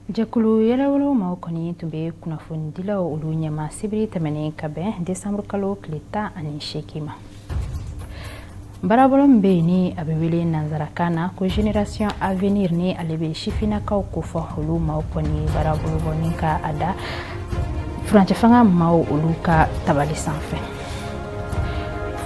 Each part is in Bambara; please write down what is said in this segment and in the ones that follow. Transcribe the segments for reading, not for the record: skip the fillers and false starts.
Jɛkulu yɛrɛwolo maaw kɔni tun bɛ kunnafonidilaw olu ɲɛma sibiri tɛmɛnen ka bɛn desanburu kalo tile 18 ma. Baarabolo min bɛ yen ni a bɛ wele nansarakan na ko Génération Avenir, ni ale bɛ sifinnakaw kofɔ, olu maaw kɔni ye baarabolo bɔ ni ka a da furancɛ fanga maaw olu ka tabali sanfɛ.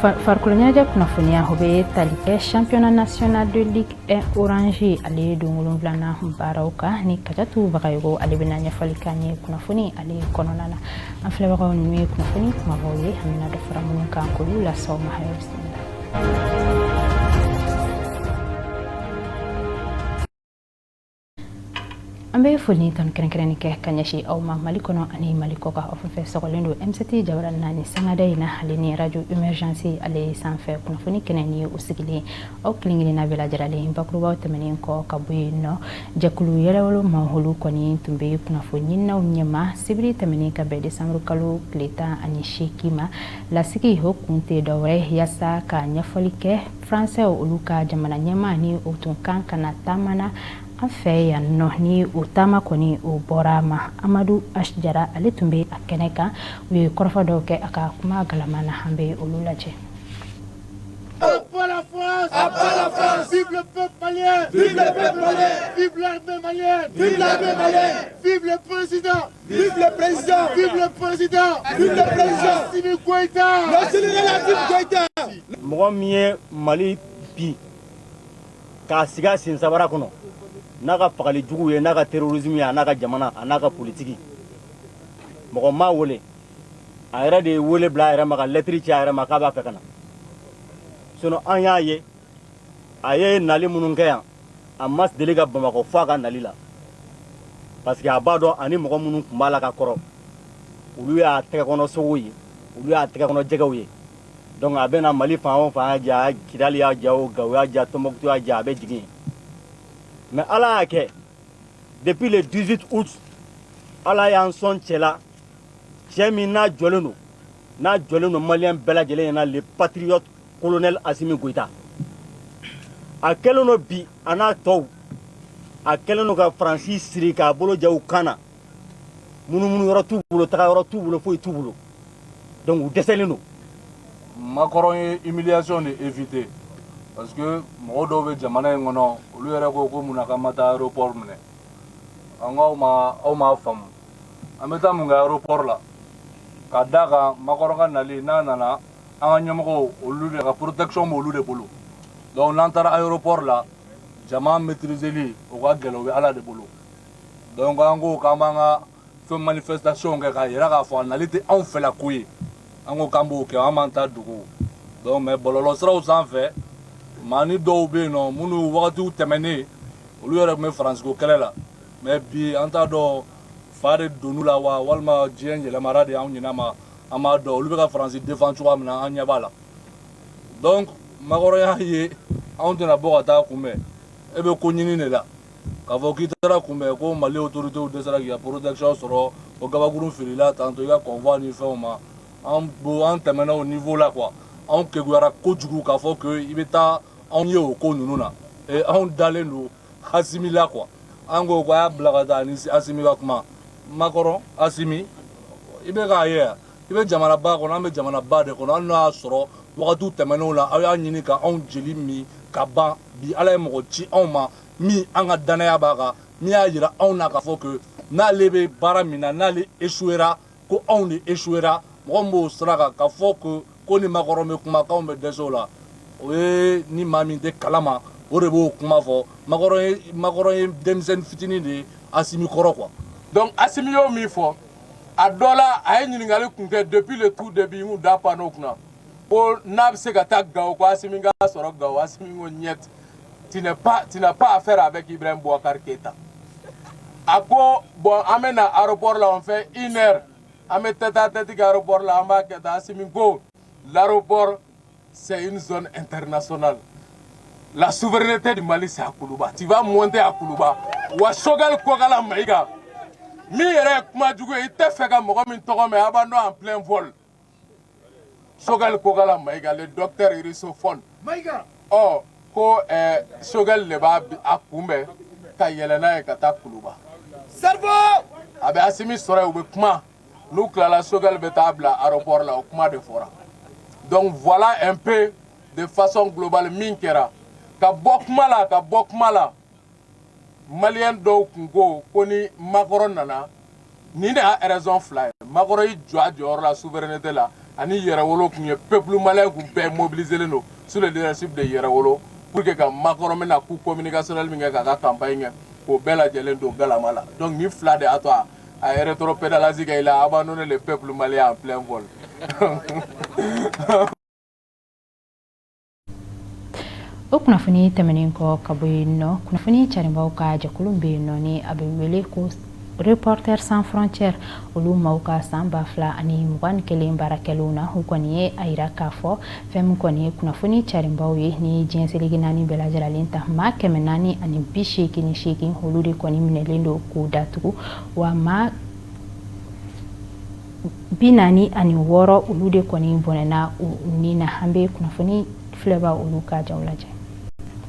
Farikolo ɲɛnajɛ kunnafoniya, o bɛ tali kɛ championnat national de Ligue 1 Orange, ale ye don wolonfilanan baaraw kan, ni Kajatu Bagayogo ale bɛna ɲɛfɔli k'an ye kunnafoni ale kɔnɔna na. An filɛbagaw, ninnu ye kunnafoni kumabaw ye, an bɛna dɔ fara minnu kan k'olu lase aw ma. Aw bisimila. An bɛ foli ni tanu kɛrɛnkɛrɛnni kɛ ka ɲɛsin aw ma Mali kɔnɔ ani Mali kɔkan, aw fɛn fɛn sɔgɔlen don M7 jabara naani sangada in na, ale ni radio Emergence ale sanfɛ kunnafoni kɛnɛ ni o sigilen, aw kelen kelenna bɛɛ lajɛlen. Bakurubaw tɛmɛnen kɔ ka bɔ yen nɔ, jɛkulu yɛrɛwolo maaw olu kɔni tun bɛ kunnafoni ɲininaw ɲɛma sibiri tɛmɛnen ka bɛn desanburu kalo tile 18 ma. Lasigi o kun tɛ dɔwɛrɛ yaasa ka ɲɛfɔli kɛ faransɛw olu ka jamana ɲɛmaa ni o tun kan ka na taama na an fɛ yan nɔ, ni o taama kɔni o bɔra a ma. Amadu H Jara ale tun bɛ a kɛnɛ kan, u ye kɔrɔfɔ dɔw kɛ a ka kuma galama na, an bɛ olu lajɛ. À bas la France! À bas la France! Vive le peuple malien! Vive le peuple malien! Vive l'armée malienne! Vive l'armée malienne! Vive le président! Vive le président! Vive le président! Vive le président! Assimi Goïta! Le général Assimi Goïta! Mɔgɔ min ye Mali bi k'a sigi a sen sabara kɔnɔ n'a ka fagali jugu ye, n'a ka terrorisme ye, a n'a ka jamana, a n'a ka politiki, mɔgɔ m'a wele, a yɛrɛ de ye wele bila a yɛrɛ ma, ka lɛtiri ci a yɛrɛ ma k'a b'a fɛ ka na. Sinon an y'a ye a ye nali minnu kɛ yan, a ma deli ka Bamakɔ fo a ka nali la, parce que a b'a dɔn ani mɔgɔ minnu tun b'a la ka kɔrɔ, olu y'a tɛgɛ kɔnɔ sogow ye, olu y'a tɛgɛ kɔnɔ jɛgɛw ye. Donc a bɛna Mali fan o fan y'a ja, Kidali y'a ja o, Gawo y'a ja, Tombouctou y'a ja, a bɛ jigin yen. Mais Ala y'a kɛ, depuis le 18 août, Ala y'an sɔn cɛ la, cɛ min n'a jɔlen don, n'a jɔlen don maliyɛn bɛɛ lajɛlen ɲɛna, le patriote colonel Assimi Goïta. A kɛlen don bi, a n'a tɔw, a kɛlen don ka Faransi siri k'a bolo ja u kan na, munumunu yɔrɔ t'u bolo, taga yɔrɔ t'u bolo, foyi t'u bolo, donc u dɛsɛlen don. Macron ye humiliation de éviter, parce que mɔgɔ dɔw bɛ jamana in kɔnɔ, olu yɛrɛ ko ko munna k'an ma taa aéroport minɛ. An ko aw ma, aw m'a faamu, an bɛ taa mun kɛ aéroport la? Ka da kan Macron ka nali, n'a nana, an ka ɲɛmɔgɔw olu de ka protection b'olu de bolo. Donc n'an taara aéroport la, jama maîtriseli o ka gɛlɛn, o bɛ Ala de bolo. Donc an ko k'an b'an ka fɛn manifestation kɛ k'a yira k'a fɔ a nali tɛ anw fɛla ko ye. An ko k'an b'o kɛ, an b'an ta dogo. Donc mais bɔlɔlɔsiraw sanfɛ, maa ni dɔw bɛ yen nɔ minnu wagatiw tɛmɛnen, olu yɛrɛ tun bɛ Faransiko kɛlɛ la, mais bi an t'a dɔn fa de donn'u la wa, walima diɲɛ yɛlɛmara de anw ɲinɛ ma, an b'a dɔn olu bɛ ka Faransi défend cogoya min na, an ɲɛ b'a la. Donc Macron y'a ye anw tɛna bɔ ka taa kunbɛn, e bɛ ko ɲini de la k'a fɔ k'i taara kunbɛn ko Mali autorités dɛsɛra k'i ka protection sɔrɔ, o gabakurun filila tantôt i ka convoi ni fɛnw ma. An bo an tɛmɛna o niveau la quoi. Anw kekuyara kojugu k'a fɔ que i bɛ taa anw ye o ko ninnu na. Et anw dalen don Asimi la quoi. An ko ko a y'a bila ka taa ni Asimi ka kuma. Macron, Asimi, i bɛ k'a ye yan, i bɛ jamanaba kɔnɔ, an bɛ jamanaba de kɔnɔ. Hali n'o y'a sɔrɔ wagatiw tɛmɛnenw la, aw y'a ɲini ka anw jeli min ka ban, bi Ala ye mɔgɔ ci anw ma min an ka danaya b'a kan, min y'a yira anw na k'a fɔ que n'ale bɛ baara min na, n'ale échouera, ko anw de échouera. Mɔgɔ min b'o sira kan k'a fɔ que ko ni Macron bɛ kuma k'anw bɛ dɛsɛ o la, o ye ni maa min tɛ kalama, o de b'o kuma fɔ. Macron ye, Macron ye denmisɛnnin fitinin de ye Asimi kɔrɔ quoi. Donc Asimi y'o min fɔ, a dɔ la a ye ɲininkali kun kɛ depuis le tout début, n kun da pan n'o kunna ko n'a bɛ se ka taa Gawo, ko Asimi ka sɔrɔ Gawo. Asimi ko ɲɛ, tu n'as pas affaire avec Ibrahim Boubacar Keïta. A ko bon, an bɛ na aéroport la, on fait une heure, an bɛ tête à tête kɛ aéroport la, an b'a kɛ tan. Asimi ko l'aéroport, c'est une zone internationale, la souveraineté du Mali, c'est à Koulouba, tu vas monter à Koulouba. Wa Choguel Kokalla Maïga min yɛrɛ ye kuma jugu ye, i tɛ fɛ ka mɔgɔ min tɔgɔ mɛn, a b'a dɔn en plein vol, Choguel Kokalla Maïga, le docteur russophone. Maïga! Ɔ ko Choguel de b'a a kunbɛn ka yɛlɛ n'a ye ka taa Kuluba. Cerveau. A bɛ Asimi sɔrɔ yen, u bɛ kuma. N'u tilala, Choguel bɛ taa bila aéroport la. O kuma de fɔra. Donc voilà un peu de façon globale min kɛra. Ka bɔ kuma la, ka bɔ kuma la, maliyɛn dɔw kun ko ko ni Macron nana, nin de y'a raison fila ye. Macron y'i jɔ a jɔyɔrɔ la souveraineté la, ani yɛrɛwolo kun ye peuple malien kun bɛɛ mobilisé don sous le leadership de yɛrɛwolo pour que ka Macron bɛna coup communicationnel min kɛ k'a ka campagne kɛ, k'o bɛɛ lajɛlen don galama la. Donc nin fila de y'a to a ye rétropédalage kɛ, il a abandonné le peuple malien en plein vol. O kunnafoni tɛmɛnen kɔ ka bɔ yen nɔ, kunnafoni carinbaw ka jɛkulu bɛ yen nɔ ni a bɛ wele ko Reporters sans frontières, olu maaw ka san 2021 baarakɛlenw na, u kɔni ye a yira k'a fɔ fɛn min kɔni ye kunnafoni carinbaw ye ni diɲɛ seleke naani bɛɛ lajɛlen ta, maa 488, olu de kɔni minɛlen don k'u datugu, wa maa 46, olu de kɔni bɔnɛna u ni na. An bɛ kunnafoni filɛba olu ka jaw lajɛ.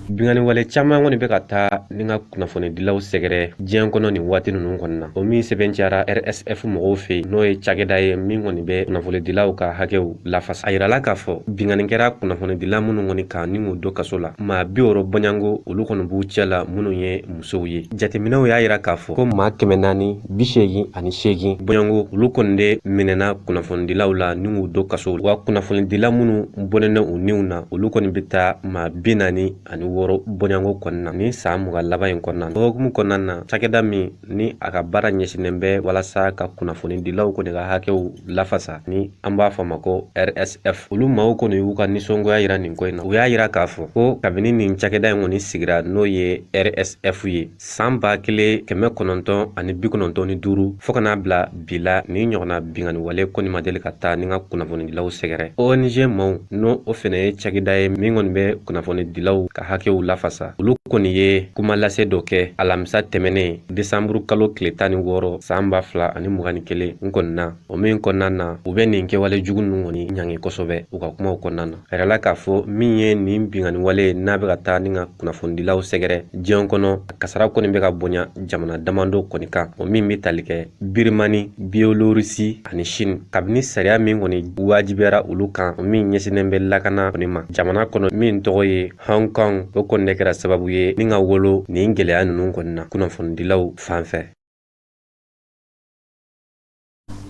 Binkanni wale caman kɔni bɛ ka taa ni ka kunnafonidilaw sɛgɛrɛ diɲɛ kɔnɔ nin waati ninnu kɔni na, o min sɛbɛn cayara RSF mɔgɔw fɛ yen, n'o ye cakɛda ye min kɔni bɛ kunnafonidilaw ka hakɛw lafasa. A yirala k'a fɔ binkanni kɛra kunnafonidila minnu kɔni kan ni k'u don kaso la, maa 60 bɔɲɔgɔnko, olu kɔni b'u cɛ la minnu ye musow ye. Jateminɛw y'a yira k'a fɔ ko maa 488 bɔɲɔgɔnko, olu kɔni de minɛna kunnafonidilaw la ni k'u don kaso. Wa kunnafonidila minnu bɔnɛna u niw na, olu kɔni bɛ taa maa 46 bɔɲɔgɔnko kɔnɔna na ni san 20 laban in kɔnɔna na. O hukumu kɔnɔna na, cakɛda min ni a ka baara ɲɛsinnen bɛ walasa ka kunnafonidilaw kɔni ka hakɛw lafasa, ni an b'a fɔ a ma ko RSF, olu maaw kɔni y'u ka nisɔngoya yira nin ko in na. U y'a yira k'a fɔ ko kabini nin cakɛda in kɔni sigira, n'o ye RSF ye, san 1995 fo ka n'a bila bi la, nin ɲɔgɔnna binkanni wale kɔni ma deli ka taa ni ka kunnafonidilaw sɛgɛrɛ. ONG maaw, n'o o fɛnɛ ye cakɛda ye min kɔni bɛ kunnafonidilaw ka hakɛw lafasa, olu kɔni ye kuma lase dɔ kɛ alamisa tɛmɛnen, desanburu kalo tile 16, san 2021 n kɔni na, o min kɔnɔna na u bɛ nin kɛwale jugu ninnu kɔni ɲangi kosɛbɛ u ka kumaw kɔnɔna na. A yirala k'a fɔ min ye nin binkanni wale n'a bɛ ka taa ni ka kunnafonidilaw sɛgɛrɛ diɲɛ kɔnɔ, a kasara kɔni bɛ ka bonya jamana damadɔ kɔni kan, o min bɛ tali kɛ Birimani, Biyelorisi ani Sini, kabini sariya min kɔni wajibiyara olu kan, o min ɲɛsinnen bɛ lakana kɔni ma jamana kɔnɔ min tɔgɔ ye Hong Kong, o kɔni de kɛra sababu ye ni ka wolo nin gɛlɛya ninnu kɔni na kunnafonidilaw fan fɛ.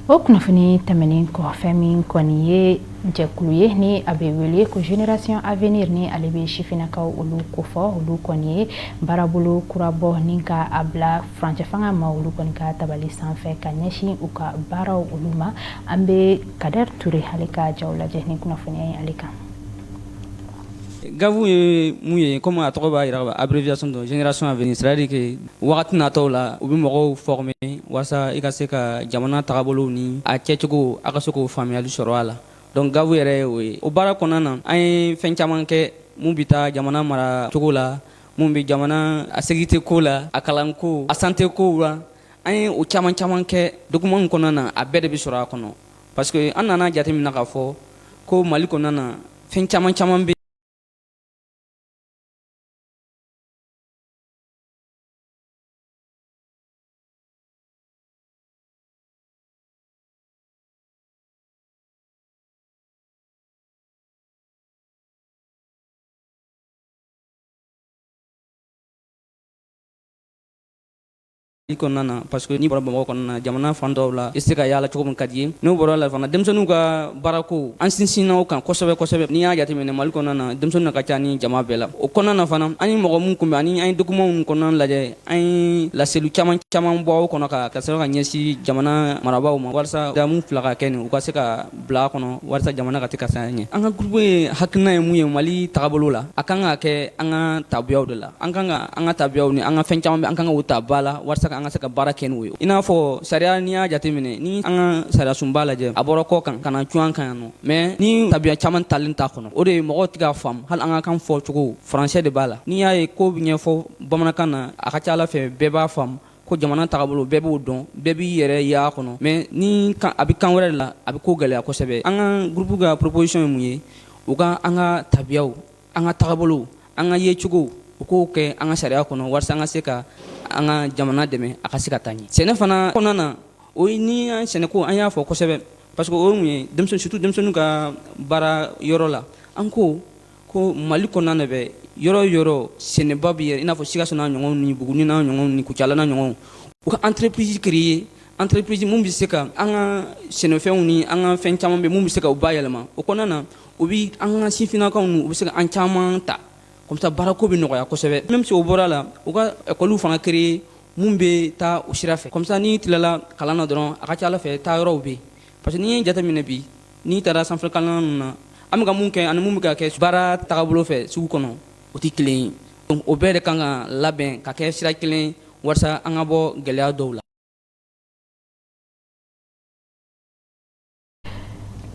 O kunnafoni tɛmɛnen kɔ, fɛn min kɔni ye jɛkulu ye ni a bɛ wele ko Génération Avenir, ni ale bɛ sifinnakaw olu kofɔ, olu kɔni ye baarabolo kura bɔ ni ka a bila furancɛ fanga ma, olu kɔni ka tabali sanfɛ ka ɲɛsin u ka baaraw olu ma. An bɛ Kader Ture ale ka jaw lajɛ ni kunnafoniya ye ale kan. GAV ye mun ye? Comme a tɔgɔ b'a jira, abréviation don, Génération Avenir, c'est à dire que wagati natɔw la, u bɛ mɔgɔw former walasa i ka se ka jamana tagabolow ni a kɛcogo, a ka se k'o faamuyali sɔrɔ a la. Donc GAV yɛrɛ ye o ye. O baara kɔnɔna na, an ye fɛn caman kɛ mun bɛ taa jamana mara cogo la, mun bɛ jamana a sécurité ko la, a kalanko, a santé ko la. An ye o caman caman kɛ document kɔnɔna na. A bɛɛ de bɛ sɔrɔ a kɔnɔ, parce que an nana jateminɛ k'a fɔ ko Mali kɔnɔna na, fɛn caman caman bɛ kɔnɔna na, parce que n'i bɔra Bamakɔ kɔnɔna na, jamana fan dɔw la, i se ka yaala cogo min ka di ye. N'o bɔra la fana, denmisɛnninw ka baarako, an sinsinna o kan kosɛbɛ kosɛbɛ. N'i y'a jateminɛ, Mali kɔnɔna na, denmisɛnninw ka ca ni jama bɛɛ la. O kɔnɔna na fana, an ye mɔgɔ mun kunbɛn ani an ye document mun kɔnɔna lajɛ, an ye laseliw caman caman bɔ o kɔnɔ ka sɔrɔ ka ɲɛsin jamana marabaaw ma, walasa mun fila ka kɛ nin, u ka se ka bila a kɔnɔ, walasa jamana ka se ka taa ɲɛ. An ka groupe ye hakilina ye mun ye Mali tagabolo la? A kan ka kɛ an ka tabiyaw de la. An kan ka an ka tabiyaw ni an ka fɛn caman bɛ, an kan k'o ta ba la walasa an ka se ka baara kɛ n'o ye. I n'a fɔ sariya, n'i y'a jateminɛ, ni an ka sariya sunba lajɛ, a bɔra kɔ kan ka na cun an kan yan nɔ, mais ni tabiya caman talen t'a kɔnɔ, o de ye mɔgɔw tɛ k'a faamu. Hali an ka kan fɔ cogo, français de b'a la. N'i y'a ye ko bɛ ɲɛfɔ bamanankan na, a ka ca ala fɛ bɛɛ b'a faamu ko jamana tagabolo, bɛɛ b'o dɔn, bɛɛ b'i yɛrɛ y'a kɔnɔ. Mais ni a bɛ kan wɛrɛ de la, a bɛ ko gɛlɛya kosɛbɛ. An ka groupe ka proposition ye mun ye? U ka an ka tabiyaw, an ka tagabolow, an ka yecogo, U k'o kɛ an ka sariya kɔnɔ walasa an ka se ka an ka jamana dɛmɛ a ka se ka taa ɲɛ. Sɛnɛ fana kɔnɔna na, o ni an sɛnɛko an y'a fɔ kosɛbɛ, parce que o ye mun ye? Denmisɛn, surtout denmisɛnninw ka baara yɔrɔ la, an ko ko Mali kɔnɔna na bɛ yɔrɔ yɔrɔ sɛnɛba bɛ i n'a fɔ Sikaso n'a ɲɔgɔnw ni Buguni n'a ɲɔgɔnw ni Kucala n'a ɲɔgɔnw, u ka entreprise créer, entreprise mun bɛ se ka an ka sɛnɛfɛnw ni an ka fɛn caman bɛ mun bɛ se ka u bayɛlɛma. O kɔnɔna na, u bɛ an ka sifinnakaw, u bɛ se ka an caman ta, comme ça baarako bɛ nɔgɔya kosɛbɛ. Même si o bɔra la, u ka école fana créer mun bɛ taa o sira fɛ, comme ça n'i tilala kalan na dɔrɔn, a ka ca ala fɛ taa yɔrɔw bɛ yen. Parce que n'i ye jateminɛ bi, n'i taara sanfɛ kalan ninnu na, an bɛ ka mun kɛ ani mun bɛ ka kɛ baara tagabolo fɛ sugu kɔnɔ, o tɛ kelen ye. Donc o bɛɛ de kan ka labɛn ka kɛ sira kelen walasa an ka bɔ gɛlɛya dɔw la.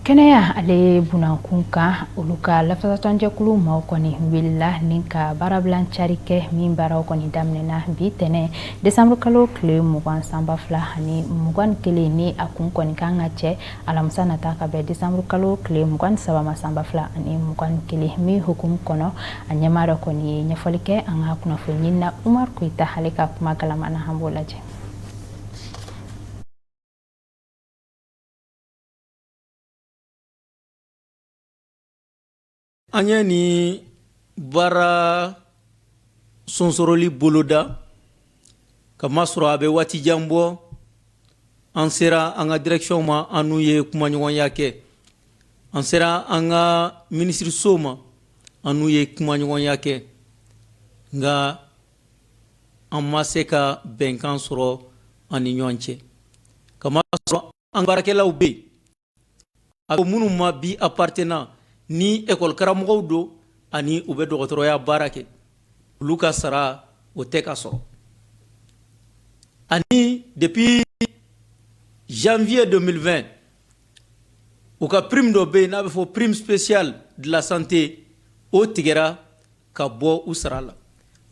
Kɛnɛya ale bunankun kan, olu ka lafasatɔnjɛkulu maaw kɔni wulila ni ka baarabila cari kɛ, min baaraw kɔni daminɛna bi tɛnɛ desanburu kalo tile 20 san 2021, ni a kun kɔni kan ka cɛ alamisa nata ka bɛn desanburu kalo tile 23 ma san 2021, min hukumu kɔnɔ a ɲɛmaa dɔ kɔni ye ɲɛfɔli kɛ an ka kunnafoni ɲinina Umar Koyita, ale ka kuma galama na, an b'o lajɛ. An ye nin baara sonsoroli boloda kamasɔrɔ a bɛ waati jan bɔ, an sera an ka direction ma, an n'u ye kumaɲɔgɔnya kɛ, an sera an ka minisiriso ma, an n'u ye kumaɲɔgɔnya kɛ, nka an ma se ka bɛnkan sɔrɔ an ni ɲɔgɔn cɛ, kamasɔrɔ an baarakɛlaw bɛ yen, a minnu ma bi appartenant ni école karamɔgɔw don ani u bɛ dɔgɔtɔrɔya baara kɛ, olu ka sara o tɛ ka sɔrɔ. Ani depuis janvier 2020, u ka prime dɔ bɛ yen n'a bɛ fɔ prime spéciale de la santé, o tigɛra ka bɔ u sara la.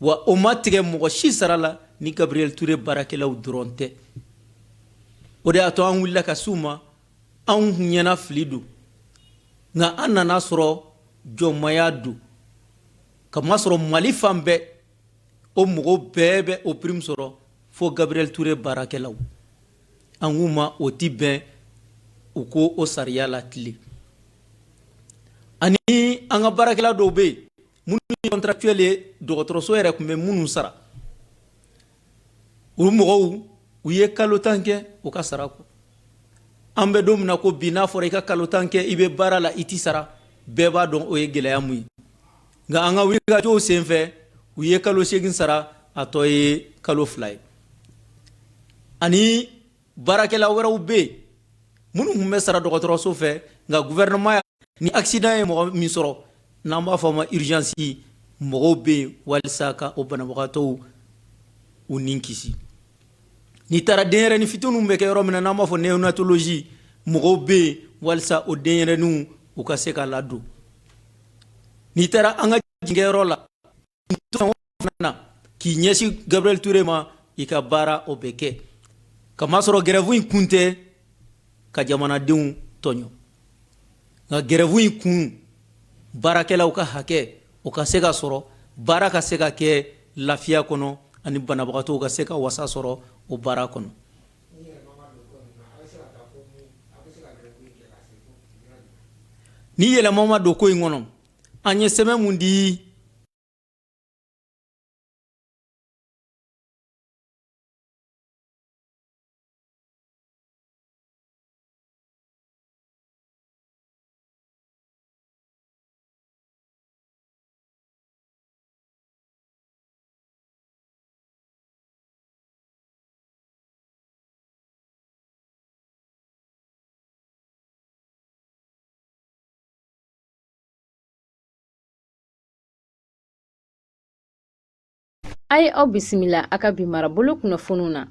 Wa o ma tigɛ mɔgɔ si sara la ni Gabriel Touré baarakɛlaw dɔrɔn tɛ. O de y'a to an wulila ka s'u ma. Anw ɲɛna fili don, nka an nana sɔrɔ jɔnmaya don, kamasɔrɔ Mali fan bɛɛ o mɔgɔw bɛɛ bɛ o prime sɔrɔ fo Gabriel Touré baarakɛlaw. An k'u ma o ti bɛn, u ko o sariya la tile. Ani an ka baarakɛla dɔw bɛ yen minnu ye contractuel ye, dɔgɔtɔrɔso yɛrɛ tun bɛ minnu sara, u mɔgɔw u ye kalo 10 kɛ u ka sara kɔ. An bɛ don min na ko bi, n'a fɔra i ka kalo 10 kɛ i bɛ baara la i ti sara, bɛɛ b'a dɔn o ye gɛlɛya mun ye. Nka an ka wulikajɔw senfɛ, u ye kalo 8 sara, a tɔ ye kalo 2 ye. Ani baarakɛla wɛrɛw bɛ yen minnu tun bɛ sara dɔgɔtɔrɔso fɛ, nka gouvernement ni accident ye mɔgɔ min sɔrɔ, n'an b'a fɔ a ma urgence, mɔgɔw bɛ yen walisa ka o banabagatɔw u ni kisi. N'i taara denyɛrɛnin fitininw bɛ kɛ yɔrɔ min na, n'an b'a fɔ néonatologie, mɔgɔw bɛ yen walisa o denyɛrɛninw u ka se ka ladon. N'i taara an ka jiginkɛyɔrɔ la na k'i ɲɛsin Gabriel Touré ma, i ka baara o bɛ kɛ, kamasɔrɔ grève in kun tɛ ka jamanadenw tɔɲɔ, nka grève in kun baarakɛlaw ka hakɛ o ka se ka sɔrɔ, baara ka se ka kɛ lafiya kɔnɔ, ani banabagatɔw ka se ka wasa sɔrɔ o baara kɔnɔ. Ni yɛlɛma ma don ko in kɔnɔ, an ye sɛbɛn mun di A ye aw bisimila a ka bi marabolo kunnafoniw na.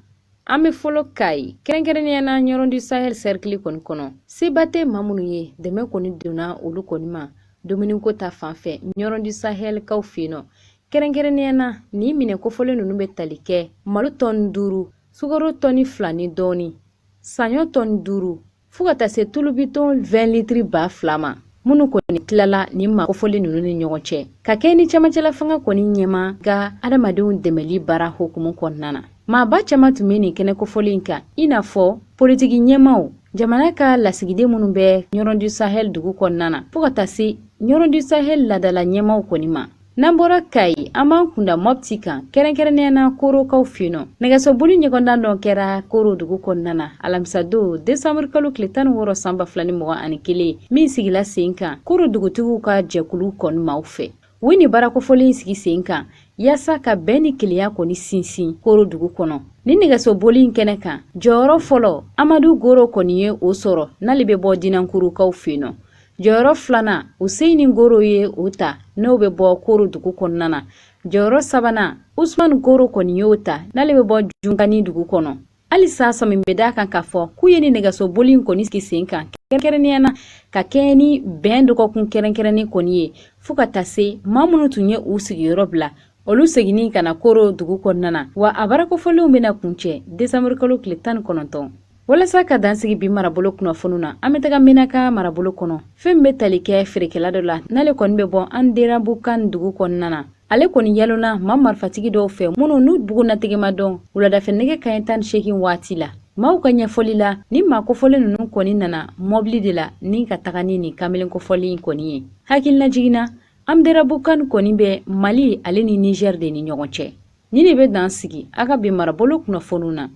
An bɛ fɔlɔ Kayi, kɛrɛnkɛrɛnnenya na Ɲɔrɔn du Sahel cercle kɔni kɔnɔ. Seba tɛ maa minnu ye, dɛmɛ kɔni donna olu kɔni ma dumuniko ta fan fɛ Ɲɔrɔn du Sahel kaw fɛ yen nɔ. Kɛrɛnkɛrɛnnenya na nin minɛn kofɔlen ninnu bɛ tali kɛ malo tɔni 5, sukaro tɔni 2 ni dɔɔni, saɲɔ tɔni 5, fo ka taa se tulubitɔn 20 litiri 2000 ma. Minnu kɔni tilala nin maa kofɔlen ninnu ni ɲɔgɔn cɛ ka kɛ ni cɛmancɛla fanga kɔni ɲɛmaa ka adamadenw dɛmɛli baara hukumu kɔnɔna na. Maaba caman tun bɛ nin kɛnɛ kofɔlen kan, i n'a fɔ politiki ɲɛmaaw, jamana ka lasigiden minnu bɛ Ɲɔrɔn du Sahel dugu kɔnɔna na, fo ka taa se Ɲɔrɔn du Sahel laadala ɲɛmaaw kɔni ma. N'an bɔra Kayi, an b'an kunda Mɔpti kan, kɛrɛnkɛrɛnnenya na Korokaw fɛ yen nɔ. Nɛgɛsoboli ɲɔgɔndan dɔ kɛra Koro dugu kɔnɔna na alamisadon desanburu kalo tile 16 san 2021, min sigila sen kan Koro dugutigiw ka jɛkulu kɔni maaw fɛ. U ye nin baara kofɔlen sigi sen kan yaasa ka bɛn ni kelenya kɔni sinsin Koro dugu kɔnɔ. Nin nɛgɛsoboli in kɛnɛ kan, jɔyɔrɔ fɔlɔ Amadu Goro kɔni ye o sɔrɔ, n'ale bɛ bɔ Dinankurukaw fɛ yen nɔ. Jɔyɔrɔ filanan Useyini Goro ye o ta, n'o bɛ bɔ Koro dugu kɔnɔna na. Jɔyɔrɔ sabanan Usumani Goro kɔni y'o ta, n'ale bɛ bɔ Junkani dugu kɔnɔ. Halisa sɔmi bɛ d'a kan k'a fɔ k'u ye nin nɛgɛsoboli in kɔni sigi sen kan kɛrɛnkɛrɛnnenya na ka kɛɲɛ ni bɛn dɔgɔkun kɛrɛnkɛrɛnnen kɔni ye, fo ka taa se maa minnu tun ye u sigiyɔrɔ bila, olu seginni ka na Koro dugu kɔnɔna na. Wa a baara kofɔlenw bɛna kuncɛ desanburukalo tile 19. Walasa ka dan sigi bi marabolo kunnafoniw na, an bɛ taga Menaka marabolo kɔnɔ. Fɛn min bɛ tali kɛ feerekɛla dɔ la, n'ale kɔni bɛ bɔ Anderamboukane dugu kɔnɔna na. Ale kɔni yalona maa marifatigi dɔw fɛ minnu n'u bugunnatigɛ ma dɔn wuladafɛ nɛgɛ kanɲɛ 18 waati la. Maaw ka ɲɛfɔli la, ni maa kofɔlen ninnu kɔni nana mɔbili de la ni ka taga ni nin kamalen kofɔlen in kɔni ye. Hakililajigin na, Anderamboukane kɔni bɛ Mali ale ni Niger de ni ɲɔgɔn cɛ. Nin de bɛ dan sigi a ka bi marabolo kunnafoniw na.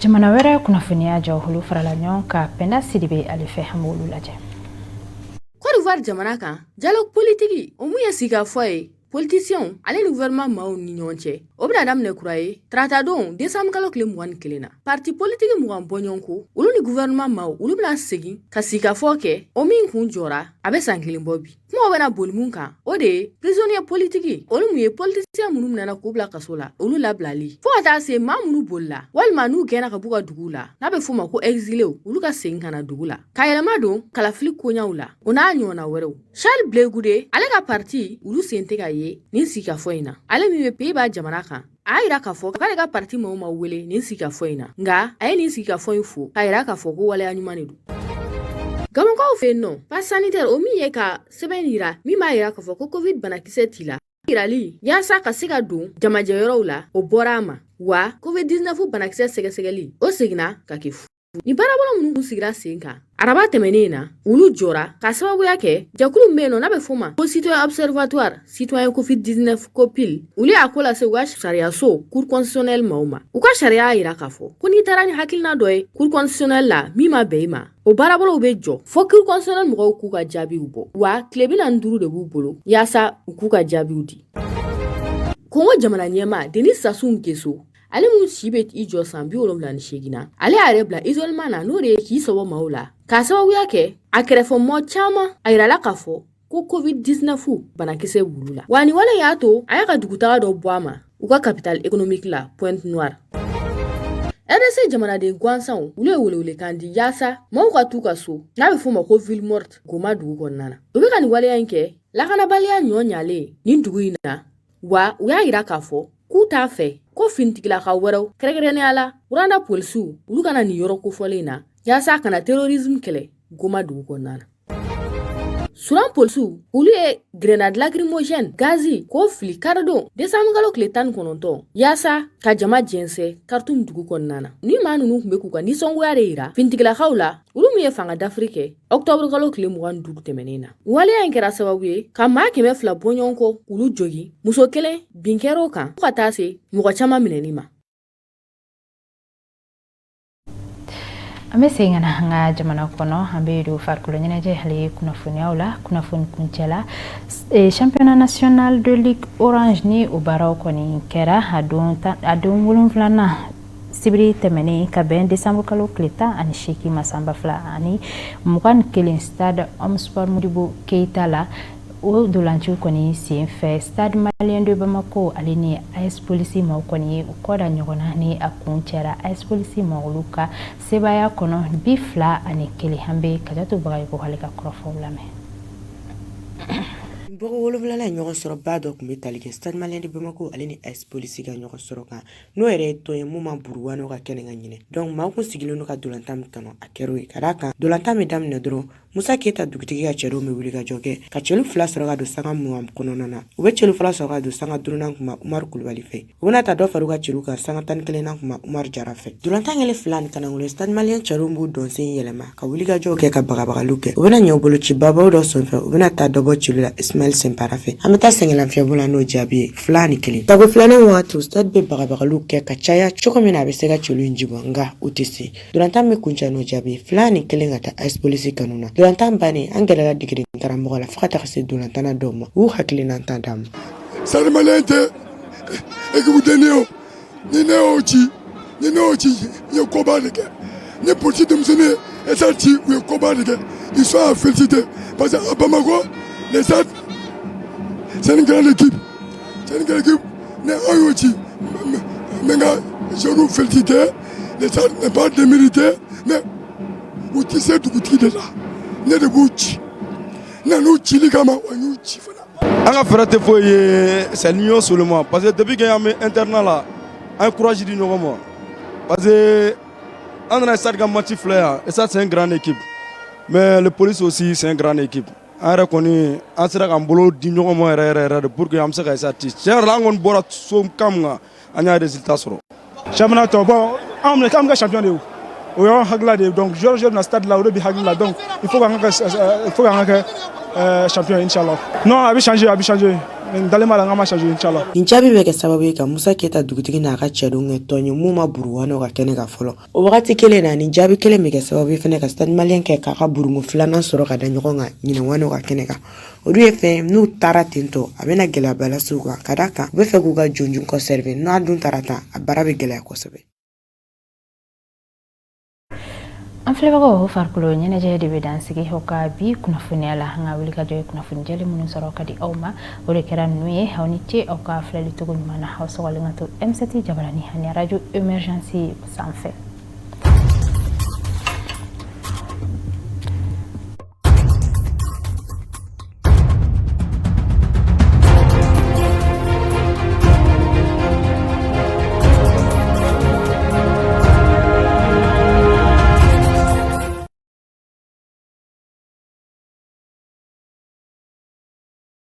Jamana wɛrɛ kunnafoniya jɔkulu farala ɲɔgɔn kan Pɛnda Sidibe ale fɛ, an b'olu lajɛ. Côte d'Ivoire jamana kan, dialogue politiki o mun ye sigikafɔ ye politisiyɛnw ale ni gouvernement maaw ni ɲɔgɔn cɛ, o bɛna daminɛ kura ye taratadon desanburu kalo tile 21 na. Parti politiki 20 bɔɲɔgɔnko olu ni gouvernement maaw olu bɛna segin ka sigikafɔ kɛ, o min kun jɔra a bɛ san kelen bɔ bi. Kumaw bɛna boli mun kan, o de ye prisonnier politiki, olu mun ye politisiyɛn minnu minɛna k'u bila kaso la, olu labilali, fo ka taa se maa minnu bolila walima n'u gɛnna ka b'u ka duguw la, n'a bɛ f'o ma ko exiléw, olu ka segin ka na dugu la, ka yɛlɛma don kalafili koɲaw la, o n'a ɲɔgɔnna wɛrɛw. Charles Blé Goudé ale ka parti olu sen tɛ ka ye nin sigikafɔ in na. Ale min bɛ Pays-Bas jamana kan, a y'a yira k'a fɔ k'ale ka parti maaw ma wele nin sigikafɔ in na, nka a ye nin sigikafɔ in fo k'a yira k'a fɔ ko waleya ɲuman de don. Gabɔnkaw fɛ yen nɔ, passe sanitaire o min ye ka sɛbɛn yira min b'a yira k'a fɔ ko covid banakisɛ t'i la yirali yaasa ka se ka don jamajɛyɔrɔw la, o bɔra a ma. Wa covid 19 banakisɛ sɛgɛsɛgɛli o seginna ka kɛ fu. Ni baarabolo minnu kun sigira sen kan araba tɛmɛnen na, olu jɔra ka sababuya kɛ jɛkulu min bɛ yen nɔ n'a bɛ f'o ma ko citoyen observatoire citoyen covid 19 copil, olu y'a ko lase u ka sariyaso cour constitutionnelle maaw ma. U ka sariya y'a yira k'a fɔ ko n'i taara ni hakilina dɔ ye cour constitutionnelle la min ma bɛn i ma, o baarabolow bɛ jɔ fo cour constitutionnelle mɔgɔw k'u ka jaabiw bɔ, wa tile 45 de b'u bolo yaasa u k'u ka jaabiw di. Kongo jamana ɲɛmaa Denis Sassou Nguesso, ale min si bɛ i jɔ san 78 na, ale y'a yɛrɛ bila isolement na, n'o de ye k'i sɔbɔ maaw la k'a sababuya kɛ a kɛrɛfɛmɔgɔ caman a yirala k'a fɔ ko covid-19 banakisɛ b'olu la. Wa nin wale y'a to a y'a ka dugutaga dɔ bɔ a ma u ka capitale économique la Pointe Noire. RDC jamanaden gansanw olu ye welewelekan di yaasa maaw ka t'u ka so, n'a bɛ f'o ma ko ville morte, Goma dugu kɔnɔna na. U bɛ ka nin waleya in kɛ lakanabaliya ɲɔ ɲalen nin dugu in na, wa u y'a yira k'a fɔ k'u t'a fɛ ko finitigilaka wɛrɛw, kɛrɛnkɛrɛnnenya la Rwanda polisiw, olu ka na nin yɔrɔ kofɔlen in na yaasa ka na terrorisme kɛlɛ Goma dugu kɔnɔna na. Sudan polisiw olu ye grenade lacrymogène gazi k'o fili karidon desanburu kalo tile 19 yaasa ka jama jɛnsɛn Khartoum dugu kɔnɔna na. Ni maa ninnu tun bɛ k'u ka nisɔngoya de yira finitigilakaw la, olu min ye fanga dafiri kɛ ɔkutɔburu kalo tile 25 tɛmɛnen na. Waleya in kɛra sababu ye ka maa 200 bɔɲɔgɔn kɔ k'olu jogin, muso kelen bin kɛra o kan, fo ka taa se mɔgɔ caman minɛni ma. An bɛ segin ka na an ka jamana kɔnɔ. An bɛ don farikolo ɲɛnajɛ ale kunnafoniyaw la. Kunnafoni kuncɛ la, championnat national de ligue orange ni o baaraw kɔni kɛra a don wolonfilanan sibiri tɛmɛnen ka bɛn desanburu kalo tile 18 ma san 2021, stade omnisport Modibo Keita la. O dolanciw kɔni sen fɛ, Stade Malien de Bamako ale ni AS Police maaw kɔni ye u kɔ da ɲɔgɔn na ni a kun cɛra AS Police maaw olu ka sebaaya kɔnɔ 21. An bɛ Kajatu Bagayogo ale ka kɔrɔfɔw lamɛn. Bɔgɔ wolonwulala ɲɔgɔn sɔrɔ ba dɔ tun bɛ tali kɛ Stade Malien de Bamako ale ni AS Police ka ɲɔgɔn sɔrɔ kan, n'o yɛrɛ ye tɔn ye mun ma buruwano ka kɛnɛ ka ɲinɛ. Donc maaw kun sigilen don ka dolantan min kɔnɔ, a kɛra o ye. Ka d'a kan, dolantan bɛ daminɛ dɔrɔn, Musa Keyita dugutigi ka cɛdenw bɛ wuli ka jɔ kɛ ka celu fila sɔrɔ ka don sanga 20 kɔnɔna na. U bɛ celu fɔlɔ sɔrɔ ka don sanga duurunan kuma Umaru Kulubali fɛ. U bɛna ta dɔ far'u ka celu kan sanga 11nan kuma Umaru Jara fɛ. Dolantan kɛlen fila ni kanangolo, Stade Malien cɛdenw b'u dɔnsen yɛlɛma ka wulikajɔw kɛ ka bagabagaliw kɛ. U bɛna ɲɛ boloci babaw dɔ senfɛ, u bɛna taa dɔbɔ celu la Ismail Senpara fɛ. An bɛ taa sɛgɛnlafiɲɛbɔ la n'o jaabi ye 2-1. Tako filanan waati, Stade bɛ bagabagaliw kɛ ka caya cogo min na a bɛ se ka celu in jibɔ, nka u tɛ se. Dolantan bɛ kuncɛ n'o jaabi 2-1 ka taa AS Police kanu na. Dolantan bannen, an gɛrɛla degeden karamɔgɔ la fo ka taga se dolantanna dɔw ma, u y'u hakilinata d'an ma. Stade Malien tɛ équipe denni ye o. Ni ne y'o ci, ni ne y'o ci, n ye koba de kɛ. Ni polisi denmisɛnnin ye Stade ci, u ye koba de kɛ. Ils sont à féliciter parce que à Bamako, le Stade, c'est une grande équipe, c'est une grande équipe. Ni an y'o ci, n bɛ n ka joueurs féliciter. Le Stade n'est pas démérité, mais u tɛ se dugutigi de la. Ne de b'u ci, n nan'u cili kama wa, n y'u ci fana. An ka fɛɛrɛ tɛ foyi ye, c'est l'union seulement, parce que depuis que an bɛ internat la, an ye courage di ɲɔgɔn ma, parce que an nana Stade ka match filɛ yan. Stade, c'est une grande équipe, mais le police aussi, c'est une grande équipe. An yɛrɛ kɔni, an sera k'an bolo di ɲɔgɔn ma yɛrɛ yɛrɛ yɛrɛ de pour que an bɛ se ka Stade ci. Tiɲɛ yɛrɛ la, an kɔni bɔra so kan min kan, an y'a résultat sɔrɔ. Championnat tɔ, bon, an bɛ kɛ champion de ye, o y'an hakilila de ye. Donc joueur joueur na stade la, o de bɛ hakili la. Donc il faut k'an ka kɛ champion, inchallah. Non, a bɛ changer, a bɛ changer. N dalen b'a la n k'a ma changer, inchallah. Nin jaabi bɛ kɛ sababu ye ka Musa Keyita dugutigi n'a ka cɛdenw kɛ tɔn ye mun ma buruwano ka kɛnɛ kan fɔlɔ. O wagati kelen na, nin jaabi kelen bɛ kɛ sababu ye fɛnɛ ka Stade Malien kɛ k'a ka burungu filanan sɔrɔ ka da ɲɔgɔn kan ɲinɛ wano ka kɛnɛ kan. Olu ye fɛn n'u taara ten tɔ, a bɛna gɛlɛyaba lase u kan, ka d'a kan u bɛ fɛ k'u ka jɔnjɔn conserver. N'a dun taara tan, a baara bɛ gɛlɛya kosɛbɛ. An filɛbagaw, farikolo ɲɛnajɛ de bɛ dan sigi aw ka bi kunnafoniya la. An ka wulikajɔ ye kunnafoni jɛlen minnu sɔrɔ ka di aw ma, o de kɛra ninnu ye. Aw ni ce aw ka filɛli cogo ɲuman na. Aw sɔgɔlen ka to M7 jabarani ani radio Emergence sanfɛ.